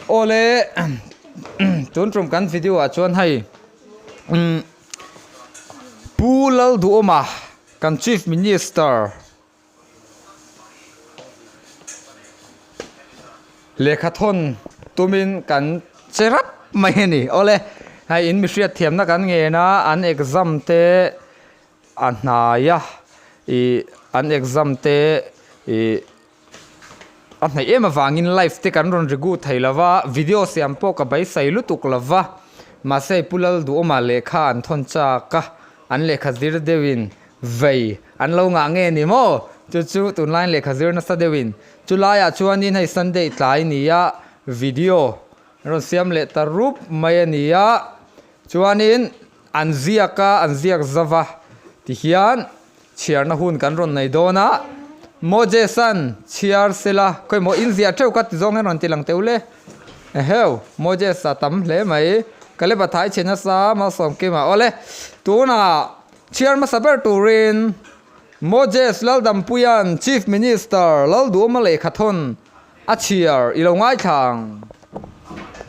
Awle tun tum kan video ah chuan hei umm Pu Lalduhawma kan Chief Minister Lehkha thawn tumin kan che rap mai a ni. Awle, hei in mihriat thiamna kan ngen a, an exam te a hnai a, ih an exam te ih a hnaih em avangin live te kan rawn regu thei lo va, video siam pawh ka beisei lutuk lo va, mahse Pu Lalduhawma lehkha an thawn chak a, an lehkha zir deuhin Vei an lo ngah nge ni maw? Chu chu tunlaiin lehkha zir nasa deuhin chu laiah chuanin hei Sunday tlai nia video rawn siam leh ta rup mai a ni a, chuanin an ziak a, an ziak zauh a tihian chhiarna hun kan rawn nei dawn a, Moses-a'n chhiar sela khawimaw inziah theuh kha ti zawng hian rawn ti lang teuh le. Eheu, Moses-a tam hle mai, Caleb-a thai chhe nasa Malsawmkima awle tunah Chhiar hmasa ber turin Moses Laldampuia'n Chief Minister Lalduhawma lehkha thawn a chhiar i lo ngaithla ang.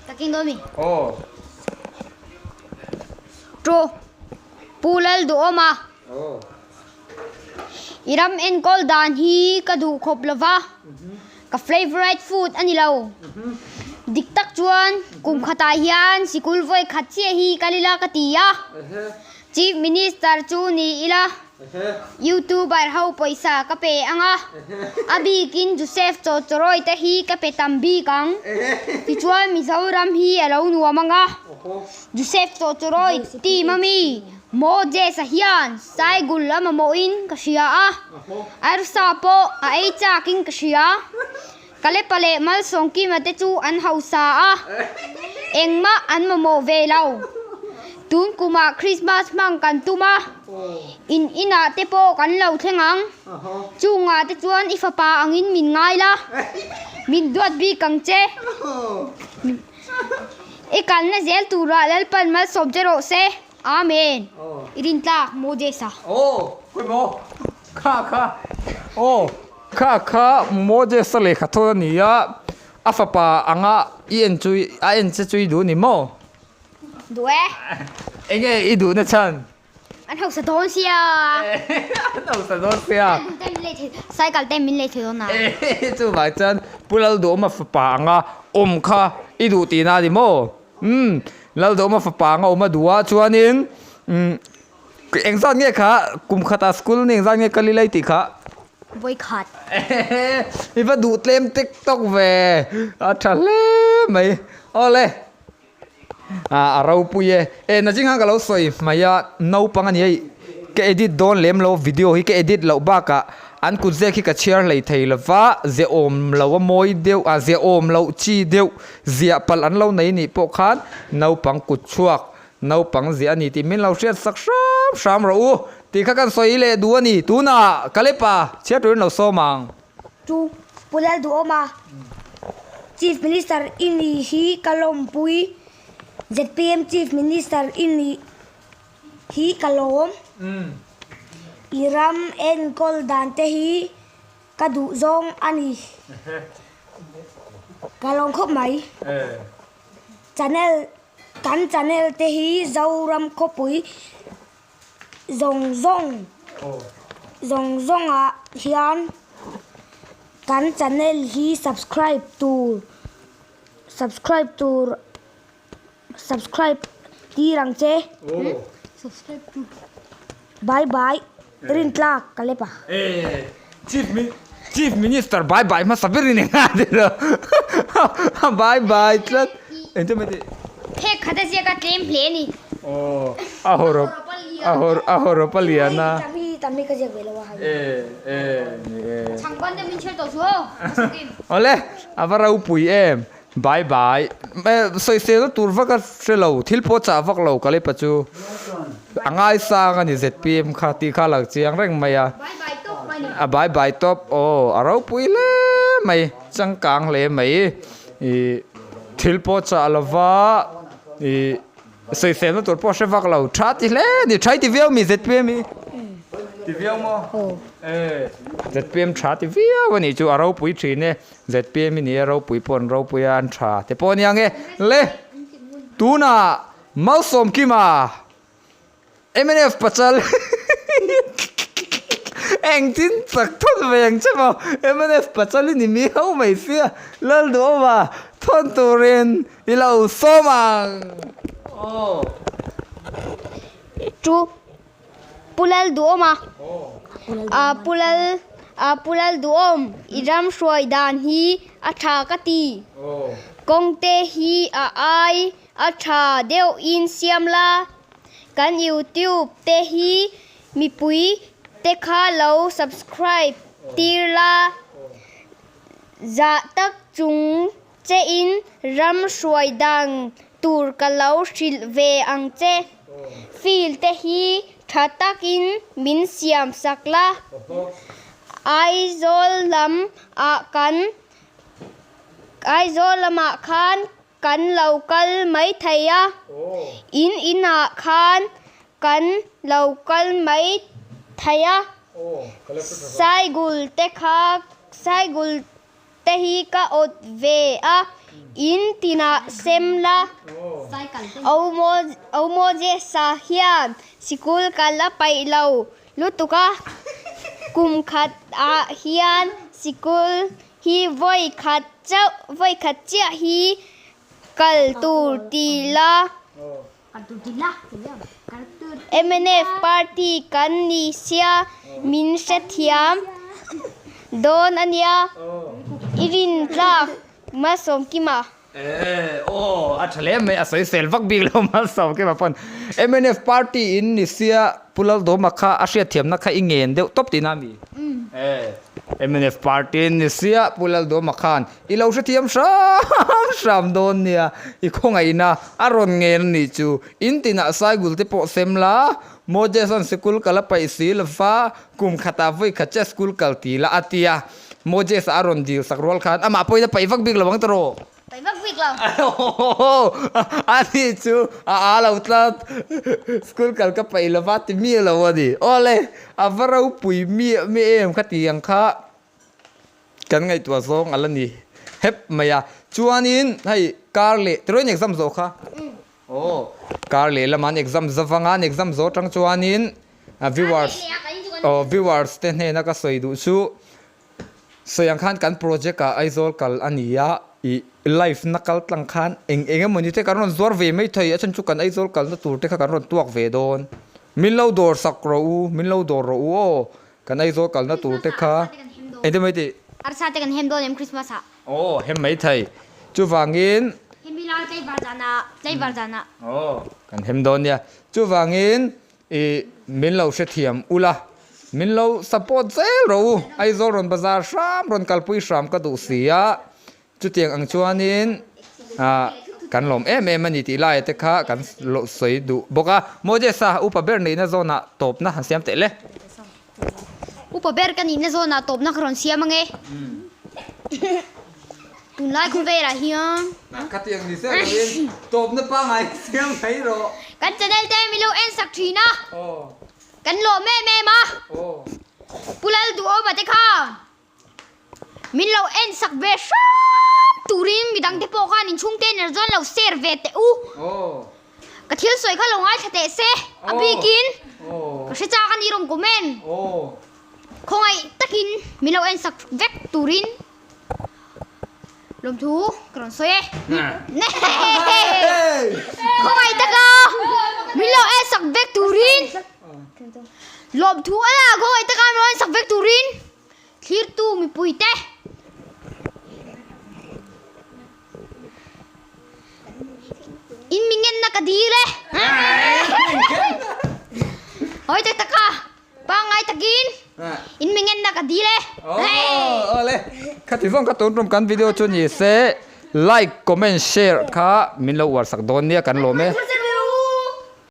Takin dawn mi? Aw. Ṭu, Pu Lalduhawma. Aw. I ram enkawl dan hi ka duh khawp lo va, ka flavourite food a ni lo. Dik tak chuan kum khatah hian sikul vawi khat chiah hi kal ila ka ti a. Chief Minister chu ni ila, YouTuber ho pawisa ka pe ang a, a bikin Joseph Chawchawrawi te hi ka pe tam bik ang. Tichuan Mizoram hi a lo nuam ang a, Joseph Chawchawrawi team ami Moses-a hian Saigul a mamawhin ka hria a, arsa pawh a ei chakin ka hria. Kalepa leh Malsawngkima te chu an hausa a, engmah an mamawh ve lo. Tun kumah Krismas hmang kan tum a, in inah te pawh kan lo thleng ang. Chungah te chuan i fapa angin min ngai la, min duat bik ang che. I kalna zel turah Lalpan malsawm che rawh se. Amen. I rin tlak Moses-a. Aw, khawi maw? Kha kha. Aw, kha kha Moses-a lehkha thawn a ni a, a fapa anga i en chu a en che chu i duh ni maw? Duh e. Enge i duhna chhan? An hausa dawn sia. An hausa dawn sia. Cycle te min lei thei dawn a. Chuvang chuan Pu Lalduhawma fapa anga awm kha i duh tihna a ni maw? Umm Lalduhawma fapa anga awm a duh a chuanin umm engzat nge kha kum khatah school ni engzat nge kal ila i tih kha? Vawikhat. I va duh tlem tek tawk ve a tha hle mai. Awle. A ropui e. E nachin khan ka lo sawi hmai a, naupang a ni a, ka edit dawn lem lo video hi ka edit loh bakah an kut zek hi ka chhiar hlei thei lo va, zehawm lo a mawi deuh a, zehawm loh chi deuh ziah palh an lo nei nih pawh khan naupang kut chhuak naupang ziah a ni tih min lo hriat sak hram hram rawh u tih kha kan sawi leh duh a ni. Tunah Kalepa chhiar turin lo sawm ang. Chu Pu Lalduhawma, Chief Minister i ni hi ka lawmpui, zpm Chief Minister i ni hi ka lawm. I ram enkawl dan te hi ka duh zawng a ni. Ka lawm khawp mai. Channel, kan channel te hi Zoram khawpui zawng zawng zawng zawngah hian kan channel hi subscribe tur subscribe tur subscribe tir ang che bye bye rintlak ka lep a. Chief Chief Minister bye bye hmasa ber in eng a ti lo bye bye tlat engtin mai tih. Phek khat a ziak a tlem hle a ni. Aw a hawrawp a hawr a hawrawp a lian a. Tam hi tam hi ka ziak ve lo a. E e ni e. Chhangban te min chhiar tawh chu aw. Awle a va ropui em. Bye bye. Sawisel tur vak a hre lo, thil pawh chah vak lo Kalepa chu a ngaisang a ni zpm kha tih kha a lo chiang reng mai a. A bye bye tawp aw a ropui hle mai, changkang hle mai. Ih thil pawh chah lova ih sawiselna tur pawh a hre vak lo, tha ti hle a ni, tha i ti viau mi zpm hi? Ti viau maw? Aw. E, zpm tha ti viau a nih chu, a ropui thin e. Zpm i ni a, ropui pawh an ropui a, an tha te pawh a nia nge. Le, tunah Malsawmkima mnf pachal engtin chak thawn ve ang che maw? Mnf pachal i ni miau mai sia, Lalduhawma thawn turin i lo sawm ang. Aw. Chu Pu Lalduhawma a Pu Lal a Pu Lalduhawm i ram hruai dan hi a tha ka ti. Kawngte hi a ai a tha deuhin siam la. Kan YouTube te hi mipui te kha lo subscribe tir la. Zah tak chung che in ram hruai dan tur ka lo hrilh ve ang che. Field te hi tha takin min siam sak la. Aizawl lam ah kan Aizawl lamah khan kan lo kal mai thei a, in inah khan kan lo kal mai thei a. Saigul te kha Saigul te hi ka awt ve a, in tinah sem la. O Moses-a hian sikul kal a paih lo lutuk a, kum khat ah hian sikul hi vawi khat chauh vawi khat chiah hi kal tur ti la. Mnf party kan ni sia min hrethiam dawn a nia i rintlak Malsawmkima. Ee aw a tha hle mai a sawisel vak bik lo Malsawmkima pawn mnf party in ni sia Pu Laldawma kha a hriatthiamna kha i ngen deuh tawp tihna a mi? Ee mnf party in ni sia Pu Laldawma khan I lo hrethiam hram hram dawn nia, i khawngaihna a rawn ngen a nih chu. In tinah Saigul te pawh sem la, Moses an sikul kal a paih si lo va, kum khatah vawi khat chiah school kal ti la a ti a. Moses a rawn dil sak rual khan amah pawhin a paih vak bik lo ang tawh. Paih vak bik lo. A nih chu a aa lo tlat, school kal ka paih lo va ti miah lo a ni. Awle, a va ropui miah miah em kha ti ang kha. Kan ngaihtuah zawng a la ni hep mai a. Chuanin hei kar leh tirawn exam zawh kha? Aw kar leh lama an exam zavanga an exam zawh atang chuanin viewers aw viewers te hnena ka sawi duh chu sawi ang khan kan project ah Aizawl kal a ni a ih live na kal tlang khan eng eng emawni te kan rawn zuar ve mai thei a chhan chu kan Aizawl kalna tur te kha kan rawn tuak ve dawn. Min lo dawr sak rawh u min lo dawr rawh u aw. Kan Aizawl kalna tur te kha engtin mai tih? Arsa te kan hem dawn em Christmas ah? Aw hem mai thei. Chuvangin. Hem ila tlaivar zanah tlaivar zanah. Aw kan hem dawn nia. Chuvangin i min lo hrethiam ula min lo support zel rawh u. Aizawl rawn bazar hram rawn kalpui hram ka duh si a. Chutiang ang chuanin kan lawm em em a ni tih laia te kha kan sawi duh bawk a. Moses-a upa ber nihna zawnah tawpna han siam teh le. Upa ber ka nihna zawnah tawpna ka rawn siam ange. Tunlai khawvelah hian. Khatiang ni zel loin tawpna pangngai siam mai rawh. Kan channel te min lo en sak thin a. Kan lawm em em a. Pu Lalduhawma te kha. Min lo en sak ve hram turin midang te pawh khan inchhung te nen chuan lo share ve teh u. Ka thil sawi kha lo ngaithla teh se a bikin ka hre chak a ni rawn comment. Khawngaih takin min lo en sak vek turin lawmthu ka rawn sawi e. Khawngaih taka min lo en sak vek turin lawmthu a la khawngaih taka min lo en sak vek turin Thlirtu mipuite. In mi ngenna ka dil e. Hawi tak taka pangngai takin in mi ngenna ka dil e. Awle khati zawng kha tun tum kan video chu ni se like comment share kha min lo uar sak dawn nia kan lawm e.